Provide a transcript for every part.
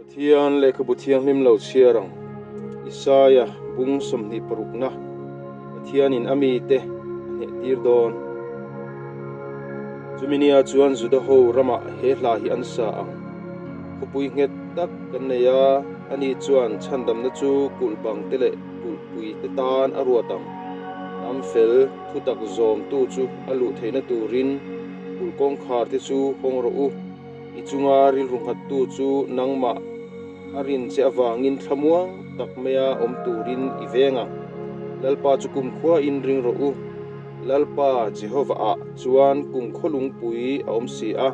Pathian lehkhabu thianghlim lo chhiar ang. Isaia bung 20 parukna Pathianin a mite a hnehtir dawn. Chumi nia chuan Juda ho ramah he hla hi an sa ang. Khawpui nghet tak kan nei a, ani chuan chhandamna chu kulh bang te leh kulhpui te tan a ruat ang. Hnam fel thutak zawmtu chu a luh theihna turin kulh kawngkhar te chu hawng rawh u. I chunga rilru nghattu chu nangmah a rin che avangin thlamuang tak maia awm turin i veng ang. Lalpa chu kumkhuain ring rawh u. Lalpa Jehovah-ah chuan kumkhaw lungpui a awm si a,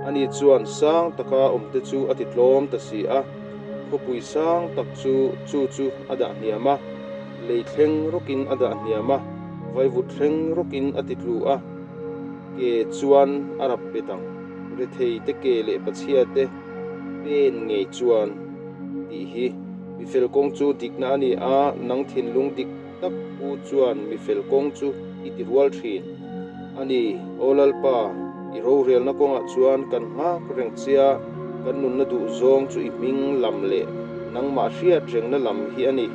ani chuan sang taka awmte chu a titlawm ta si a. Khawpui sang tak chu chu chu a dah hniam a, lei thleng rawkin a dah hniam a, vaivut thleng rawkin a titlu a. Ke chuan a rap bet ang. Rethei te ke leh pachhia te pen ngei chuan tih hi mifel kawng chu dikna a ni a, nang thinlung dik tak pu chuan mifel kawng chu i ti rual thin a ni. Aw Lalpa, i rorelna kawngah chuan kan nghak reng che a, kan nunna duh zawng chu i hming lam leh nangmah hriat rengna lam hi a ni.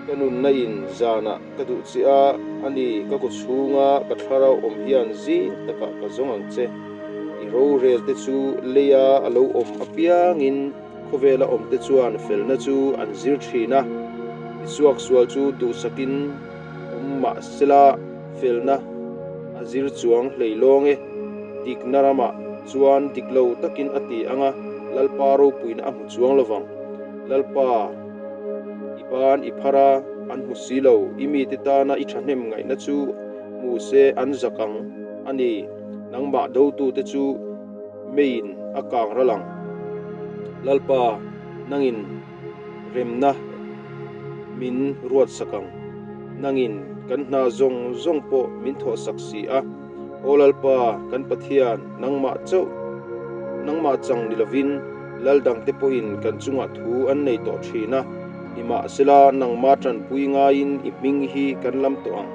Ka nunna in zanah Ka duh che a, a ni, ka kaw chhunga ka thlarau awm hian zing takah ka zawng ang che. I rorel te chu leia a lo awm apiangin khawvela awm te chuan felna chu an zir thin a, i suaksual chu duhsakin awm mah sela felna a zir chuang hlei lawng e. Dikna ramah chuan dik lo takin a ti ang a, Lalpa ropuina a hmu chuang lovang. Lalpa, i ban i phar a, an hmu si lo. I mite tana i thahnem ngaihna chu hmu se an zak ang a ni. Nangmah dotute chu meiin a kang ral ang. Lalpa, nangin remna min ruatsak ang. Nangin kan hna zawng zawng pawh min thawhsak si a. Aw Lalpa, kan Pathian, nangmah chauh, nangmah chang ni lovin lal dangte pawhin kan chungah thu an nei tawh thin a, nimahsela nangmah tanpui ngaiin i hming hi kan lam tawh ang.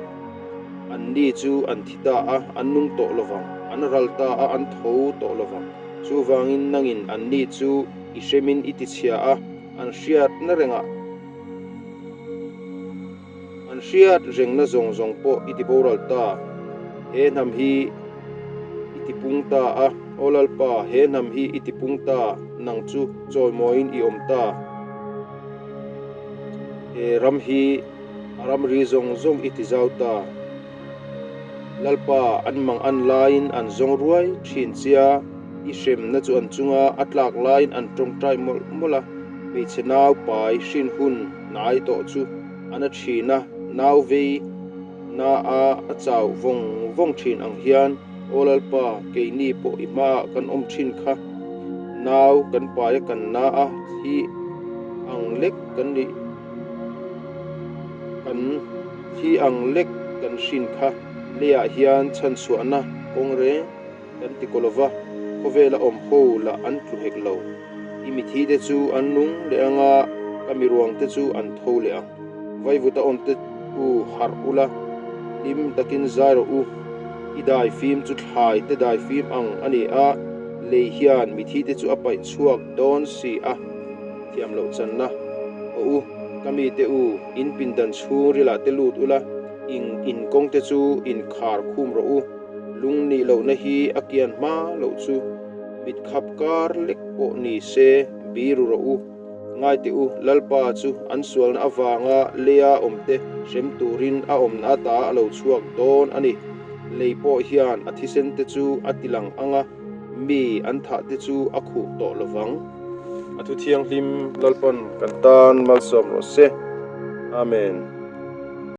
Anni chu an thi ta a, an nung tawh lovang, an ral ta a, an tho tawh lovang. Chuvangin nangin anni chu i hremin i tichhia a, an hriatna rengah, An hriat rengna zawng zawng pawh i ti boral ta. He hnam hi i ti pung ta a, Aw Lalpa, he hnam hi i ti pung ta, nang chu chawimawiin i awm ta. He ram hi a ramri zawng zawng i ti zau ta. Lalpa, an mang an laiin an zawng ruai thin chia, i hremna chu an chunga a tlak laiin an tawngtai mawlh mawlh a, hmeichhe nau pai hrin hun hnai tawh chu a na thin a, nau vei na a a chau vawng vawng thin ang hian, Aw Lalpa, keini pawh i hmaah kan awm thin kha, nau kan pai a kan na a, thli ang lek kan nih kan thli ang lek kan hrin kha, leiah hian chhanchhuahna kawng reng kan ti kaw lova, khawvela awm ho lah an tlu hek lo. I mithi te chu an nung leh ang a, ka miruang te chu an tho leh ang. Vaivuta awm te u harh ula, hlim takin zai rawh u. I dai fim chu thlai te dai fim ang a ni a, lei hian mithi te chu a paih chhuak dawn si a. Thiam loh channa aw u, ka mite u, in pindan chhungrilah te lut ula, ing inkawng te chu inkhar khum rawh u. Lung nih lohna hi a kian hma loh chu mit khap kar lek pawh ni se biru rawh u. Ngai teh u, Lalpa chu an sualna avanga leia awmte hrem turin a awmna ata a lo chhuak dawn a ni. Lei pawh hian a thisen te chu a ti lang ang a, mi an thah te chu a khuh tawh lo vang. A thu thianghlim Lalpan kan tan malsawm rawh se. Amen.